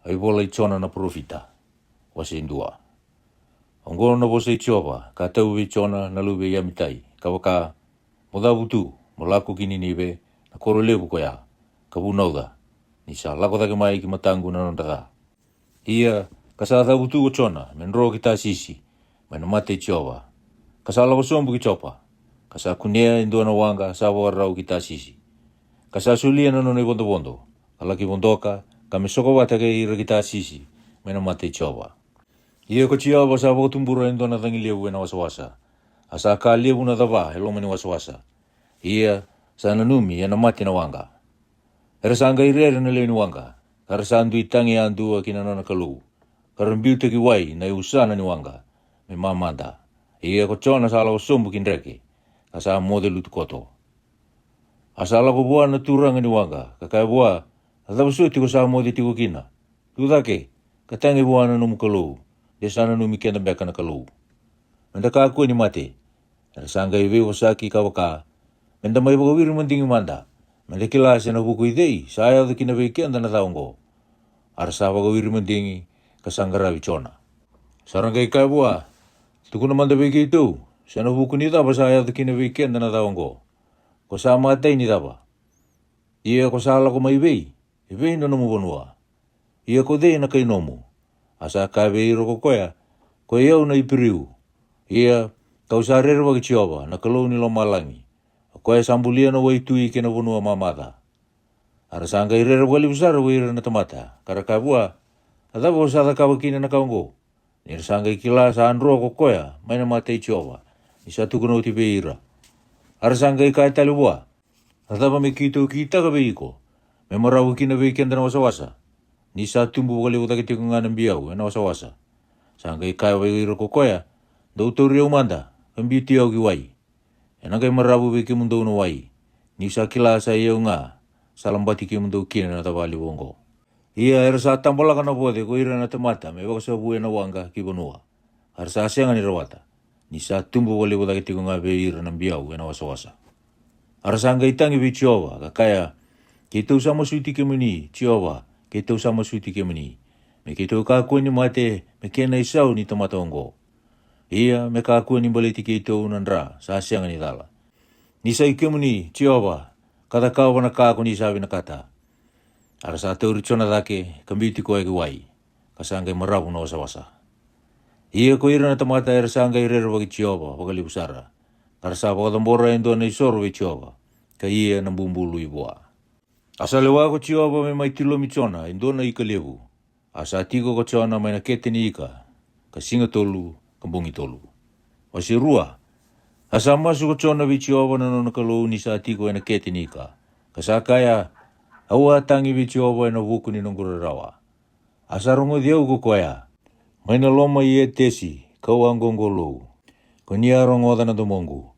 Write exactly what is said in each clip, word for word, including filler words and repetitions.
Ai vola i Jona na parofita. Wase dua. Oqo na vosa i Jiova ka tau vei Jona na luve i Amitai, ka vaka, mo cavutu, mo lako ki Ninive, na koro levu koya, ka vunauca, ni sa lako cake mai ki mataqu na nodra ca. Ia, ka sa cavutu ko Jona me dro ki Tasisi, mai na mata i Jiova, ka sa lako sobu ki Jopa, ka sa kunea e dua na waqa sa vakarau ki Tasisi, ka sa solia na nona ivodovodo, ka laki vodoka, ka me soko vata kei ira ki Tasisi, mai na mata i Jiova. Ia ko Jiova sa vakatubura e dua na cagi levu ena wasawasa, a sa ka levu na cava e loma ni wasawasa. Ia, sa nanumi ena mate na waqa. Era sa qai rere na lewe ni waqa, ka ra sa dui tagi yadua ki na nona Kalou, ka ra biuta ki wai na iusana ni waqa, me mamada. Ia ko Jona sa lako sobu ki dreke, ka sa moce lutu koto. A sa lako vua na turaga ni waqa, ka kaya vua, a cava soti ko sa moce tiko kina? Tu cake, ka tagi vua na nomu Kalou, de sa nanumi keda beka na Kalou. Meda kakua ni mate. Era sa qai veivosaki ka vaka, meda mai vakawiri madigi mada, meda kila se na vuku i cei sa yaco kina vei keda na ca oqo. A ra sa vakawiri madigi, ka sa qaravi Jona. Sa ra qai kaya vua, tukuna mada vei keitou, se na vuku ni cava sa yaco kina vei keda na ca oqo. Ko sa matai ni cava? Ia ko sa lako mai vei? E vei na nomu vanua? Ia ko cei na kai nomu? A sa kaya vei ira ko koya, ko i au na Iperiu. Ia, kau sa rerevaki Jiova, na Kalou ni lomalagi, o koya sa bulia na waitui kei na vanua mamaca. A ra sa qai rere vakalevu sara ko ira na tamata, ka ra kaya vua, a cava ko sa cakava kina na ka oqo? Ni ra sa qai kila sa dro ko koya mai na mata i Jiova, ni sa tukuna oti vei ira. A ra sa qai kaya tale vua, a cava me keitou kitaka vei iko, me maravu kina vei keda na wasawasa, ni sa tubu vakalevu cake tiko ga na biau ena wasawasa? Sa qai kaya vei ira ko koya, dou tauri au mada, ka biuti au ki wai. Ena qai maravu vei kemudou na wai, niu sa kila sa i au ga sa labati kemudou kina na cava levu oqo. Ia era sa tabalaka na voce ko ira na tamata me vakasavu ena waqa ki vanua, a ra sa sega ni rawata, ni sa tubu vakalevu cake tiko ga vei ira na biau ena wasawasa. A ra sa qai tagi vei Jiova, ka kaya, keitou sa masuti kemuni, Jiova, keitou sa masuti kemuni, me keitou kakua ni mate me kena isau ni tamata oqo. Ia me kakua ni baleti keitou na dra sa sega ni cala. Ni sa i kemuni, Jiova, ka cakava na ka ko ni sa vinakata. A ra sa tauri Jona cake, ka biuti koya ki wai, ka sa qai maravu na wasawasa. Ia ko ira na tamata era sa qai rerevaki Jiova vakalevu sara, ka ra sa vakacabora e dua na isoro vei Jiova, ka ia na bubului vua. A sa lewa ko Jiova me mai tilomi Jona e dua na ika levu. A sa tiko ko Jona mai na kete ni ika, ka siga tolu, ka bogi tolu. Wase rua. A sa masu ko Jona vei Jiova na nona Kalou ni sa tiko ena kete ni ika, ka sa kaya, au a tagi vei Jiova ena vuku ni noqu rarawa. A sa rogoci au ko koya mai na loma i Etesi, kau a qoqolou, ko ni a rogoca na domoqu.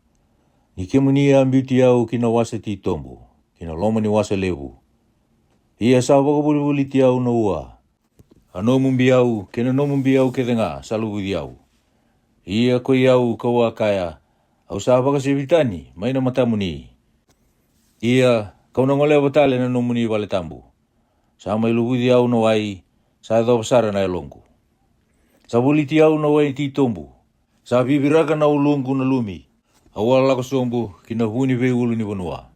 Ni kemuni a biuti au ki na wasa titobu, ki na loma ni wasa levu. Ia sa vakavolivoliti au na ua, a nomu biau kei na nomu biau kece ga sa luvuci au. Ia ko i au kau a kaya, au sa vakasevi tani mai na matamuni. Ia kau na goleva tale na nomuni vale tabu. Sa mai luvuci au na wai, sa yacova sara na yaloqu. Sa voliti au na wai titobu. Sa viviraka na uluqu na lumi. Au a lako sobu ki na vu ni veiulu ni vanua.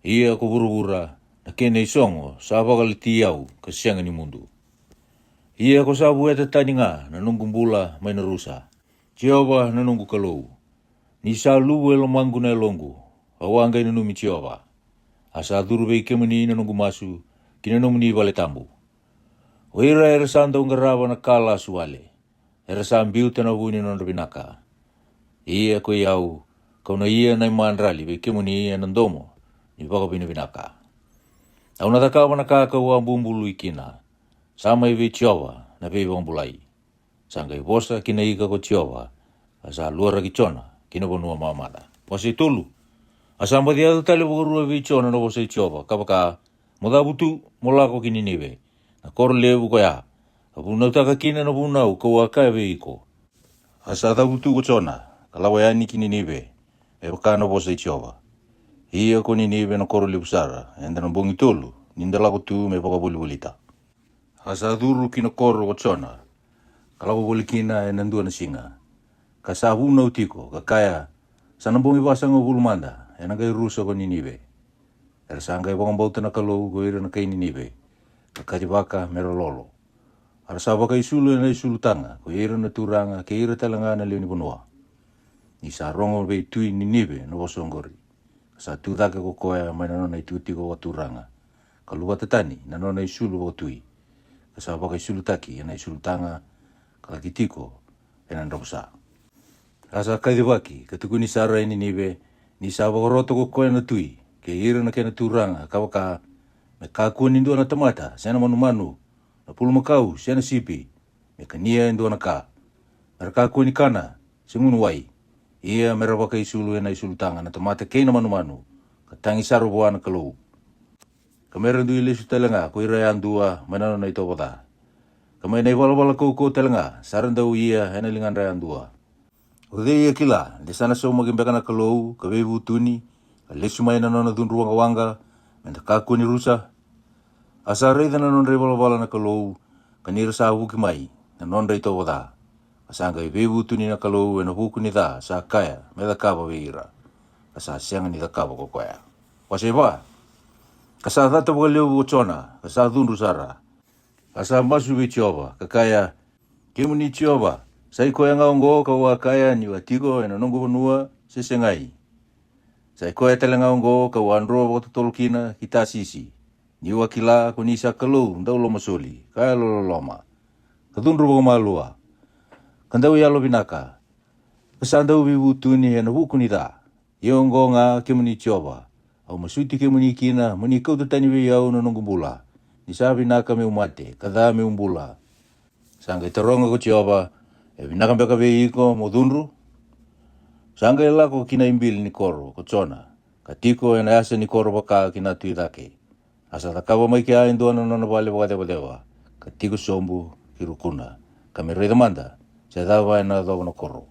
Ia ko vuravura, na kena isogo sa vakalati au ka sega ni mudu. Ia ko sa vueta tani ga na noqu bula mai na rusa, Jiova na noqu Kalou. Ni sa luvu e lomaqu na yaloqu, au a qai nanumi Jiova. A sa curu vei kemuni na noqu masu ki na nomuni vale tabu. O ira era sa dau qarava na ka lasu wale, era sa biuta na vu ni nodra vinaka. Ia ko i au, kau na ia na imadrali vei kemuni ena domo ni vakavinavinaka. Au na cakava na ka kau a bubului kina. Sa mai vei Jiova na veivakabulai. Sa qai vosa ki na ika ko Jiova, a sa luaraki Jona ki na vanua mamaca. Wase tolu. A sa baci yaco tale vakarua vei Jona na vosa i Jiova, ka vaka, mo cavutu, mo lako ki Ninive, na koro levu koya, ka vunautaka kina na vunau kau a kaya vei iko. A sa cavutu ko Jona, ka lako yani ki Ninive, me vaka na vosa i Jiova. Ia ko Ninive na koro levu sara, eda na bogi tolu ni da lako tu me vakavolivolita. A sa curu ki na koro ko Jona, ka lako voli kina e na dua na siga, ka sa vunau tiko, ka kaya, Sa na bogi vasagavulu mada e na qai rusa ko Ninive. Era sa qai vakabauta na Kalou ko ira na kai Ninive, ka kacivaka me ra lolo. A ra sa vakaisulu e na isulutaga ko ira na turaga kei ira tale ga na lewe ni vanua. Ni sa rogo vei tui Ninive na vosa oqori, ka sa tu cake ko koya mai na nona itikotiko vakaturaga, ka luvata tani na nona isulu vakatui, ka sa vakaisulutaki e na isulutaga, ka laki tiko e na dravusa. A sa kacivaki ka tukuni sara e Ninive, ni sa vakarota ko koya na tui kei ira na kena turaga, ka vaka, Me kakua ni dua na tamata se na manumanu, na pulumakau se na sipi, me kania e dua na ka. Me ra kakua ni kana se gunu wai. Ia me ra vakaisulu e na isulutaga na tamata kei na manumanu, ka tagi sara vua na Kalou. Ka me ra dui lesu tale ga ko ira yadua mai na nona itovo ca, ka mai na ivalavala kaukaua tale ga sa ra dau ia e na ligadra yadua. O cei e kila de sa na saumaki beka na Kalou ka veivutuni, ka lesu mai na nona cudru waqawaqa, me da kakua ni rusa? A sa raica na nodra ivalavala na Kalou, ka ni ra sa vuki mai na nodra itovo ca. Ka sa qai veivutuni na Kalou e na vuku ni ca sa kaya me cakava vei ira, ka sa sega ni cakava ko koya. Wase va. Ka sa cata vakalevu ko Jona, ka sa cudru sara. A sa masu vei Jiova, ka kaya, Kemuni Jiova, sa i koya ga oqo ka'u a kaya ni'u a tiko e na noqu vanua, se segai? Sa i koya tale ga oqo ka'u a dro vakatotolo kina ki Tasisi, ni'u a kila ko ni sa Kalou dau lomasoli ka yalololoma, ka cudru vakamalua, ka dau yalovinaka, ka sa dau veivutuni e na vuku ni ca. Ia oqo ga, kemuni Jiova, au masuti kemuni kina mo ni kauta tani vei au na noqu bula, ni sa vinaka me'u mate ka ca me'u bula. Sa qai taroga ko Jiova, E vinaka beka vei iko mo cudru? Sa qai lako ki na ibili ni koro ko Jona, ka tiko e na yasa ni koro vaka ki na tu i cake. A sa cakava mai kea e dua na nona vale vakacevaceva, ka tiko sobu ki rukuna, ka me raica mada se cava e na yacova na koro.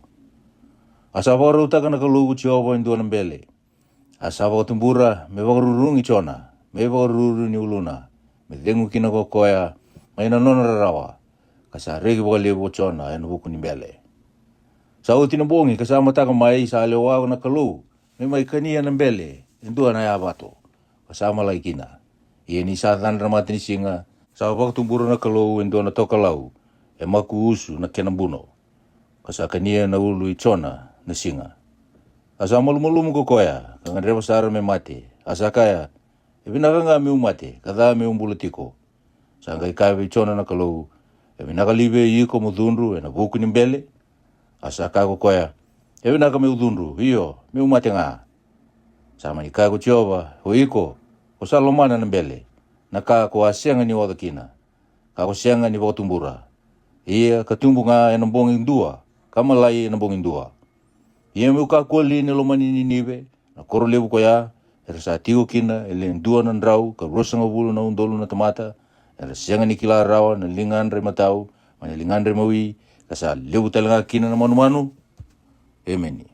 A sa vakarautaka na Kalou ko Jiova e dua na bele. A sa vakatubura me vakarurugi Jona me ivakaruru ni uluna, me cegu kina ko koya mai na nona rarawa, ka sa reki vakalevu ko Jona e na vuku ni bele. Sa oti na bogi ka sa mataka mai sa lewa na Kalou me mai kania na bele e dua na yavato, ka sa malai kina. Ia ni sa cadra matanisiga, sa vakatubura na Kalou e dua na tokalau e makuusu na kena buno, ka sa kania na ulu i Jona na siga. A sa malumalumu ko koya ka gadreva sara me mate, a sa kaya, E vinaka ga me'u mate ka ca me'u bula tiko. Sa qai kaya vei Jona na Kalou, E vinaka li vei iko mo cudru e na vuku ni bele? A sa kaya ko koya, E vinaka me'u cudru, io, me'u mate ga. Sa mani kaya ko Jiova, O iko, ko sa lomana na bele, na ka ko a sega ni oca kina, ka ko sega ni vakatubura. Ia ka tubu ga e na bogi dua, ka malai e na bogi dua. Ia me'u kakua li ni lomani Ninive, na koro levu koya, era sa tiko kina e le dua na drau ka ruasagavulu na udolu na tamata, era sega ni kila rawa na ligadra i matau mai na ligadra i mawi, ka sa levu tale ga kina na manumanu? Emeni.